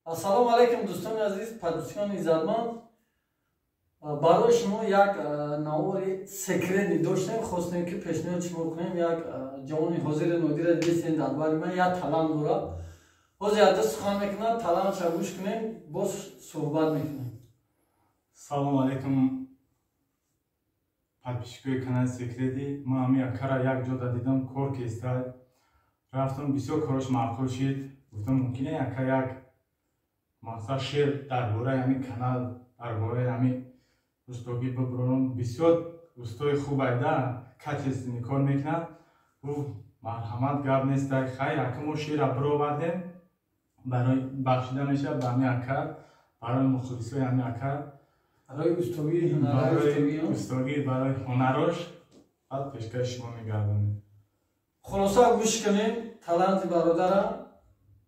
Ассалому алайкум, дӯстони азиз, подписчикони иззатманд. Барои шумо як навори секретный доштем, хостем, ки пешниҳод шумо кунем. Як ҷавони ҳозири нодира дидесен дар бари ман, як талант дорад. Ҳозир якда сухан мекунад, талантша гӯш кунем, боз суҳбат мекунем. Салому алайкум, подписчикои канали Секрети. Ман ҳами якара як ҷода дидам, кор кеста рафтам, бисёр корош маъқул шид. Гуфтам, мумкин яка як мақсад шеър дар бораи ҳамин канал, дар бораи ҳамин устогӣ бибурорам. Бисёр устои хуб айда, качественный кор мекунад. Гуфт: «Марҳамат, гап нестай». Хай, яка мо шеъра бировардем, барои бахшида мешавад ба ҳамин ака, барои мухлисои ҳамин ака. Барои устогӣ. Барои устогӣ, барои ҳунарош баъд пешкаши шумо мегардонем. Хулоса, гӯш кунем таланти бародарам,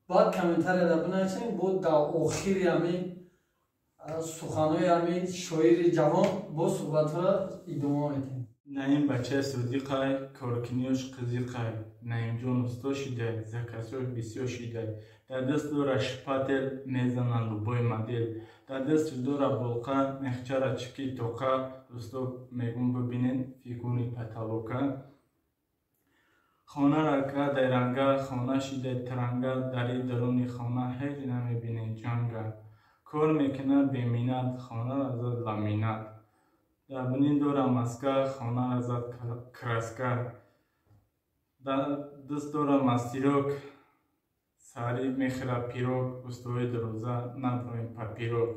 баъд комментарияда бинависем. Бо дар охири ҳамин суханҳои ҳамин шоири ҷавон бо суҳбатҳоро идома медиҳем. Наим бачаи содиқай, коркиниёш қизиқай. Наимҷон усто шидай, заказҳош бисёр шидай. Дар даст дора шпатель, мезана любой модель. Дар дасташ дора болқа, мехчара чики тоқа. Дӯсто, мегум, бибинен фигури потолока. Хонара кадай ранга, хона шидай таранга. Дари даруни хона ҳеҷ намебинен ҷанга. Кор мекунад беминнат, хонара зад ламинат. Дар бинӣ дора маска, хонара зад краска. Даст дора мастерок, саҳарӣ мехӯрад пирог. Устои дароза наброем папирок.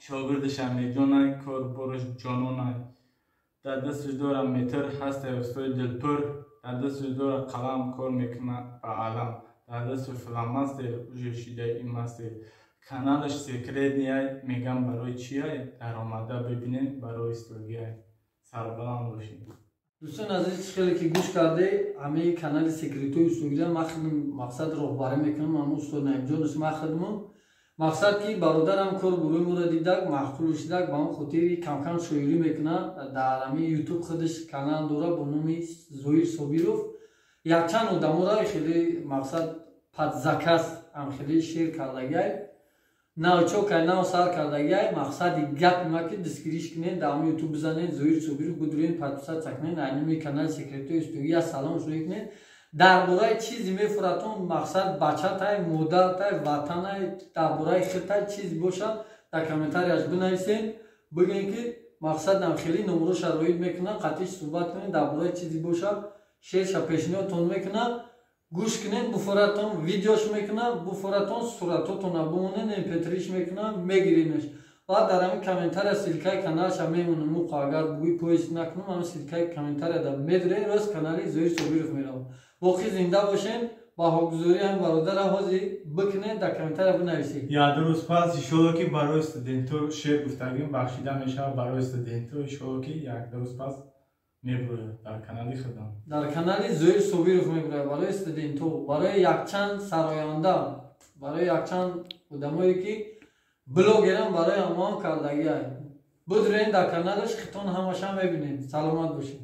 Шогирдаш Амирҷонай, кор бораш ҷононай. Дар дасташ дора метр, ҳастай устои дилпур. Дар дасташ дора қалам, кор мекунад ба алам. Дар дасташ фломастер, уже шидай и мастер. Каналаш секретный, мегам барои чиай? Даромада бибинем, барои истогиай. Сарбаланд бошед. Дӯстон азиз, хеле ки гӯш карде, ҳамаи канали Секретои устогира ман худам мақсад роҳбарӣ мекунам. Ҳама устод Наимҷон аст. Ман худму мақсад ки бародарам кор гурӯҳи моро дидак, маъқул шидак, ба он хотири камкам шоирӣ мекунад. Дар ҳамин Ютуб худаш канал дора бо номи Зоир Собиров. Якчанд одаморо хеле мақсад под заказ ҳам хеле шер кардагиай. Навчокай, нав сар кардагиай. Мақсади гапи ма ки дастгириш кунед, дар ҳамин Ютуб бизанед Зоир Собиров, бидурен, подписаться кунед, айними канали Секретои устогӣ я салом шӯӣ кунед. Дар бораи чизе мефуратон, мақсад бачатай, модартай, ватанай, дар бораи худтай чизе бошад, дар комментарияш бинависед, бигӯен, ки мақсадам хеле номроша роид мекунад, қатъиш суҳбат кунед, дар бораи чизе бошад, шерша пешниҳодтон мекунад. Гӯш кунед, буфоратон видеош мекунад, буфоратон суратотона бимонед, мп3-ш мекунад, мегиренаш. Баъд дар ҳамин комментария ссылкаи каналша мемонам. Муқо агар бугӯи поиск накунам, ҳамин ссылкаи комментарияда медуре, рост канали Зоир Собиров меравад. Боқӣ зинда бошем. Баҳогузорӣ ҳамин бародара ҳозир бикунед, дар комментария бинависед. Як рӯз пас, иншолло, ки барои студентҳо шеър гуфтагим, бахшида мешавад барои студентҳо. Иншолло, ки як рӯз пас мебурояд дар канали худам. Дар канали Зоир Собиров мебурояд барои студентҳо, барои якчанд сароянда, барои якчанд одамое ки блогерам, барои ҳамоам кардагиай. Будурен дар каналаш, хитон ҳамаша мебинед. Саломат бошед.